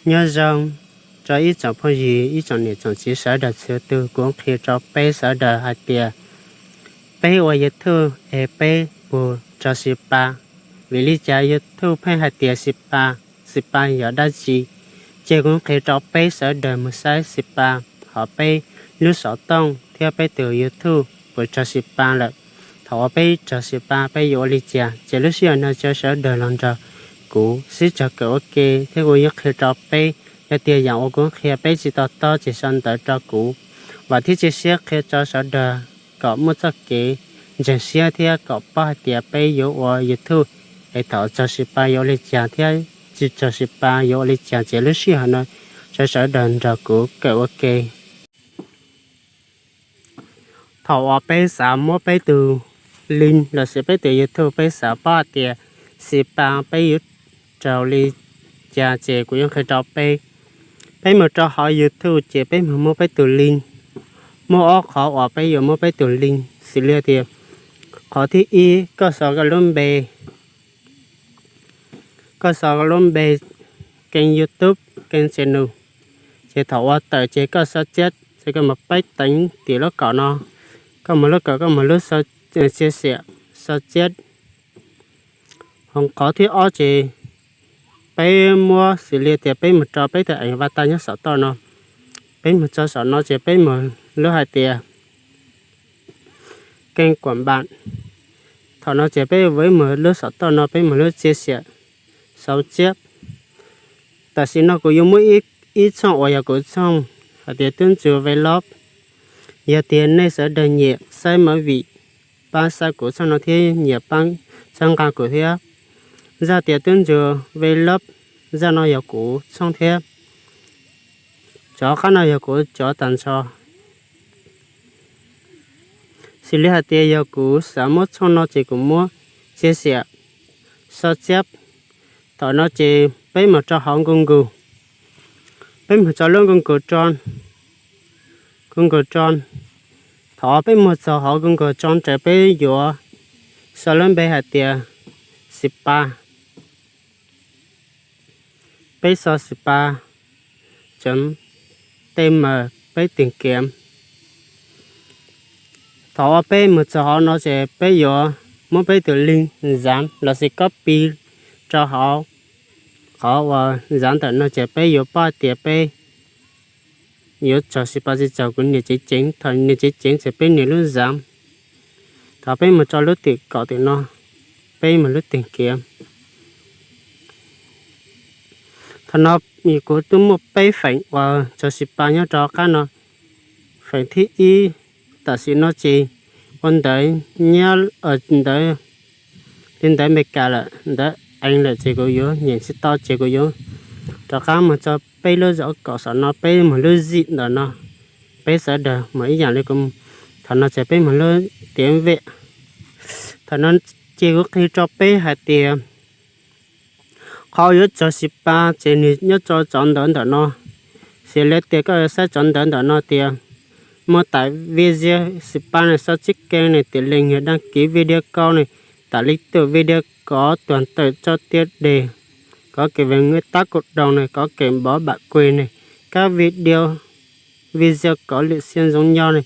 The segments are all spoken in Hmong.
Nyob zoo rau ib tsoom phooj ywg, ib tsoom niam tsoom txiv sawv daws txhua tus, kuv qhia rau peb sawv daws hais tias peb ua YouTube es peb puas raug xim pa. Vim li cas YouTube pheej hais tias xim pa, xim pa yog dab tsi? Ces kuv qhia rau peb sawv daws mus saib xim pa hauv peb lub xov tooj thiab peb tus YouTube puas raug xim pa lawm. Thaum uas peb raug xim pa peb yuav ua li cas? Ces lub sij hawm no cov sawv daws los nrog kuv sib raug kawm ua ke thiab kuv yuav qhia rau peb. Yog tias yam uas kuv qhia peb tsis to taub ces sau ntawv rau kuv, vam thiab cia siab qhia rau sawv daws kom muaj txoj kev ntseeg siab thiab kom paub hais tias peb yuav ua YouTube es thaum raug xim pa yuav ua li cas thiab tsis raug xim pa yuav ua li cas. Ces lub sij hawm no sawv sawv daws nrog kuv kawm ua ke. Thaum uas peb xav muab peb tus link lossis peb tus YouTube, peb xav paub hais tias xim pa peb yuav raug li cas, ces kuv yuav qhia rau peb. Peb mus rau hauv YouTube ces peb mus muab peb tus link. Muaj ob qhov uas peb yuav muab peb tus link, xws li tias qhov thib ib, koj sau koj lub npe, koj sau koj lub npe, kênh YouTube, kênh channel. Ces thaum uas tawm ces koj sau txiab, ces koj mus peb teev tim lub kaum no, koj mus lub kaum, koj mus lub chia sẻ, sau txiab. Ho qhov thib ob ces peb muab xws li tias peb mus rau peb tus avatar nyob saum toj no. Peb mus txog saum no ces peb mus lub hais tias kênh của bạn. Thaum no ces peb mus lub saum toj no, peb mus lub chia sẻ, sau txiab. Tam sim no kuv yuav muab ib tshooj uas yog kuv tshooj hais tias Tub Ntsuag Vlog. Yog tias nej sawv daws nyiam saib movie, pab saib kuv tshooj no thiab nyiam pab txhawb nqa kuv thiab. Zaj tias Tub Ntsuag Vlog, zaj no yog kuv tshooj thiab. Cov qab no yog kuv cov tag nrho. Xws li hais tias yog kuv xav muab tshooj no ces kuv muab chia sẻ, sau txiab. Thaum no ces peb mus rau hauv Google, peb mus tso lub Google Chrome, Google Chrome. Thaum peb mus txog hauv Google Chrome ces peb yuav sau lub npe hais tias xim pa. Peb sau xim pa chấm T M, peb tìm kiếm. Thaum uas peb mus txog hauv no ces peb yuav muab peb tus link dán lossis copy rau hauv qhov uas dán ntawm no ces peb yuav paub tias peb yuav raug xim pa tsis raug. Kuv nias tsev ceev, thaum nias tsev ceev ces peb nias lub dán. Thaum peb mus rau lub tim kaum tim no, peb mus lub tìm kiếm. Thaum no kuv twb muaj peb feem uas raug xim pa nyob rau qab no. Feem thib ib, tam sim no ces ua ntawv nyob ntawd li ntawv Amelikas lawm, ntawv Ees lawm ces kuv yuav nyeem tsis tau ces kuv yuav rov qab mus tso peb lub zov kaum saum no, peb mus lub zim ntawm no, peb sawv daws mus ib yam li kuv. Thaum no ces peb mus lub tiav vej. Thaum no ces kuv qhia rau peb hais tias qhov yuav raug xim pa ces nws nyob rau tsov ntawv ntawm no. Xws li tias koj saib tsov ntawv ntawm no tias mô tả video xim pa này, sau tsib kênh này, tỷ lệ người đăng ký video cao này, tải lý tưởng video có toàn tải cho tiêu đề, có kể về nguyên tắc cộng đồng này, có kể bảo bản quyền này, các video, video có lượt xem giống nhau này.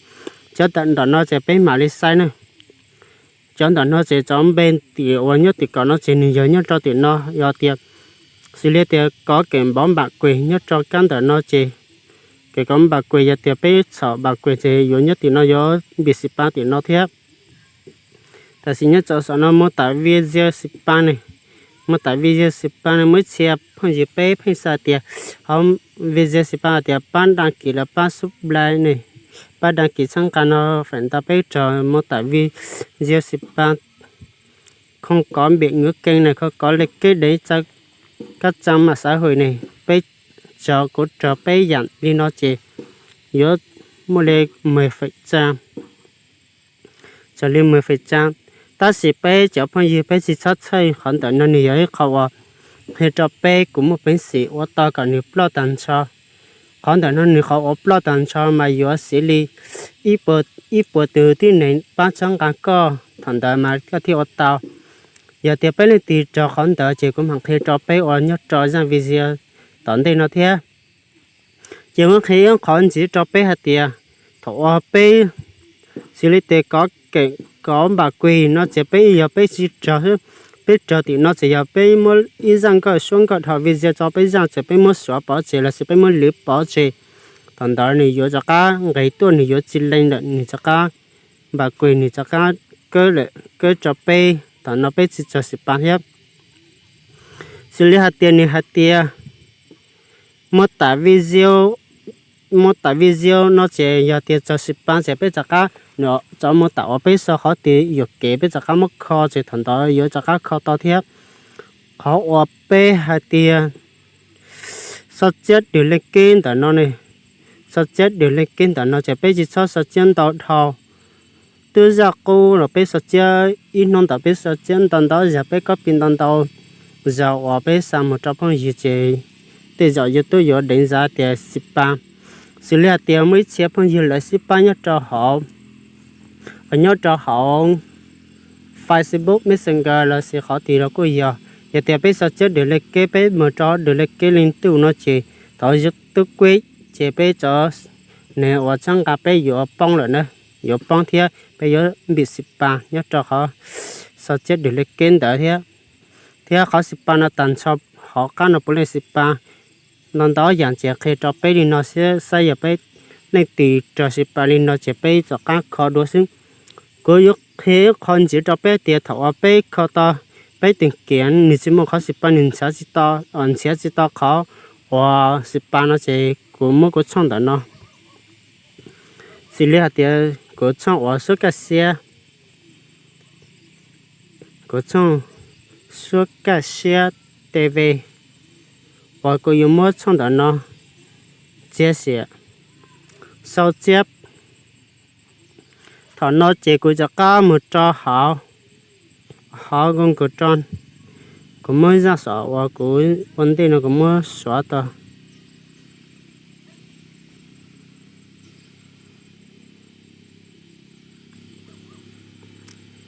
Cov ntawm no ces peb mam li saib na. Cov ntawm no ces cov npe tim uas nyob tim kaum no ces nws yog nyob rau tim no, yog tias xws li tias có kể bảo bản quyền nyob rau kab ntawm no ces, kể có bản quyền yog tias peb txhaum bản quyền ces yuav nyob tim no, yuav bị xịt pa tim no thiab. Tam sim nyob rau saum no mô tả video xịt pa ne, mô tả video xịt pa ne, muaj ib txhia phooj ywg peb pheej xav tias hauv video xịt pa tias pab đăng ký los pab subscribe ne, pab đăng ký txhawb nqa no, feem ntau peb raug mô tả video xịt pa không có bị ngứa kênh này, không có liên kết đến các trang mạng xã hội này, peb raug, kuv raug peb yam li no ces yuav muaj li mười phần trăm, raug li mười phần trăm. Tab sis peb cov phooj ywg peb tsis txhob txhawj, qhov ntawm no nws yog ib qho uas qhia rau peb, kuv muaj peev xwm ua tau kom nws ploj tag nrho. Qhov ntawm no nws qhov uas ploj tag nrho mas yuav siv li ib puas tus tib neeg pab txhawb nqa koj, thaum ntawd mas koj thiaj ua tau. Yog tias peb leej twg raug qhov ntawd ces kuv mam qhia rau peb ua nyob rau zaj video tom ntej no thiab. Ces muab qhia ib qhov ntxiv rau peb hais tias thaum uas peb xws li tias kov keem kov npam kuig no ces peb yog peb tsis raug, peb raug tim no ces yog peb muab ib zaj nkauj suab nkauj dhau video tso peb zaj ces peb muab suav pov tseg los sis peb muab lwv pov tseg. Thaum ntawd nws yuav rov qab nqis tuaj, nws yuav tsis lees lawm, nws rov qab npam kuig, nws rov qab kawb lawm, kawb rau peb, thaum no peb tsis txog xim pas thiab. Xws li hais tias nws hais tias muab tam video, muab tam video no ces yog tias txog xim pas ces peb rov qab, nws tso muab tam uas peb sau qhov twg yuam kev peb rov qab muab kho ces thaum ntawd yuav rov qab kho tau thiab. Qhov uas peb hais tias xo txiab dws le keb ntawm no ne, xo txiab dws le keb ntawm no ces peb tsis txhob xo txiab ntau dhau. Twb zaj qub los peb xo txiab ib hnub ntawd peb xo txiab ntau ntau zag, peb copy ntau ntau zag uas peb xa mus rau phooj ywg ces tej zaum YouTube yuav deev zaj tias xim pas. Xws li hais tias muaj ib txhia phooj ywg lawv xim pas nyob rau hauv, nyob rau hauv Facebook Messenger los sis qhov twg los kuj yog, yog tias peb xo txiab dws le keb, peb mus rau dws le keb li ntuj no ces thaum YouTube quit ces peb cov neeg uas txhawb nqa peb yuav poob lawm na, yuav poob thiab peb yuav npim xim pas nyob rau qhov xo txiab dws le keb ntawd thiab. Thiab qhov xim pas no tag nrho hauv qab no puav leej xim pas. Ntau ntau yam ces qhia rau peb li no xwb, xav yog peb leej twg raug xim pas li no ces peb rov qab kho dua xwb. Kuv yuav qhia ib qho ntxiv rau peb tias thaum uas peb kho tau, peb tus kiv nws tsis muaj qhov xim pas, nws nrhiav tsis tau, nrhiav tsis tau qhov uas xim pas no ces kuv muab kuv tshooj ntawm no. Xws li hais tias kuv tshooj uas suab kaj siab, kuv tshooj suab kaj siab TV, uas kuv yuav muab tshooj ntawm no txiav xiam, sau txiab. Thaum no ces kuv rov qab mus rau hauv, hauv Google Chrome, kuv muab zaj xov uas kuv ua ntej no kuv muab suav tau.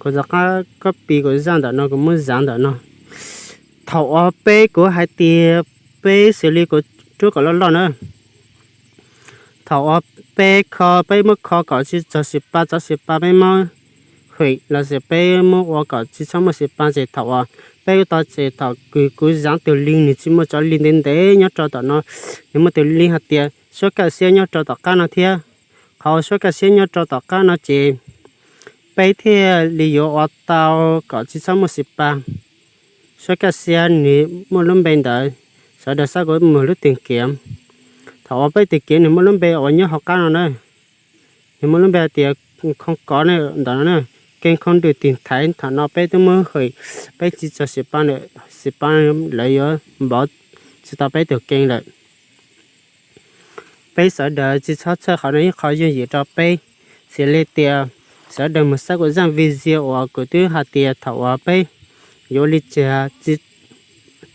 Kuv rov qab copy kuv zaj ntawm no kuv muab zav ntawm no. Thaum uas peb, kuv hais tias peb xws li kuv rub kom loj loj na. Thaum uas peb kho, peb muab kho kom tsis txog xim pas, txog xim pas peb muab hwm los sis peb muab ua kom tsis txhob muaj xim pas ces thaum uas peb ua tau ces thaum kws kuv zav tus link nws tsis muaj cov link ntev ntev nyob rau tom no, nws muaj tus link hais tias suab kaj siab nyob rau tom qab no thiab. Qhov suab kaj siab nyob rau tom qab no ces peb thiaj li yuav ua tau kom tsis txhob muaj xim pas. Suab kaj siab nws muaj lub npe ntawd, sawv daws xav kuv mus lub tìm kiếm. Thaum uas peb tìm kiếm nws muaj lub npe uas nyob hauv qab no na, nws muaj lub npe hais tias khoo kov ntawm no na, kênh không đủ tìm thấy, thaum no peb twb muab hwm, peb tsis txog xim pas, xim pas lawv yuav npov tsis tau peb tus kênh lawm. Peb sawv daws tsis txhob txhawj, qhov no ib qho yooj yim rau peb. Xws li tias sawv daws mus saib kuv zaj video uas kuv twb hais tias thaum uas peb yuav ua li cas tsis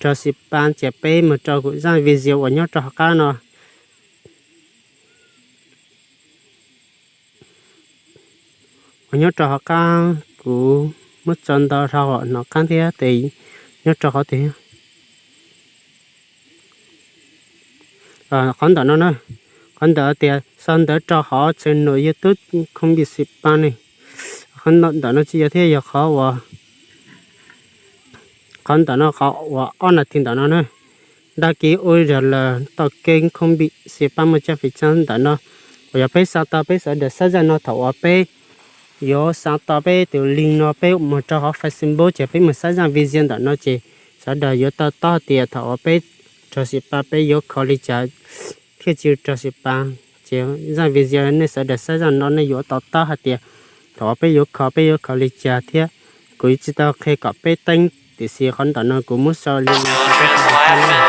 raug xim pas ces peb mus rau kuv zaj video uas nyob rau hauv qab no. Uas nyob rau hauv qab kuv muab tso ntau dhau hnov qab thiab tes nyob rau qhov twg, qhov ntawm no na, qhov ntawd tias sau ntawv rau hauv channel YouTube Không Bị Xị Pa ne. Qhov ntawm no tsis yog thiab, yog qhov uas, qhov ntawm no qhov uas ob nas this ntawm no na, đăng ký ua rau lawv tau kênh Không Bị Xị Pa một trăm phần trăm ntawm no. Uas yog peb xa tau peb sawv daws saib zaj no thaum uas peb yuav xa tau peb tus link no peb mus rau hauv Facebook ces peb mus saib zaj video ntawm no ces sawv daws yuav tau taub hais tias thaum uas peb raug xim pas peb yuav kho li cas thiaj tsis raug xim pas. Ces zaj video nej sawv daws saib zaj no nej yuav tau taub hais tias thaum uas peb yuav kho peb yuav kho li cas thiab. Kuv tsis tau qhia kom peb teeb, tiam sis qhov ntawm no kuv muab sau li no rau peb sawv daws saib.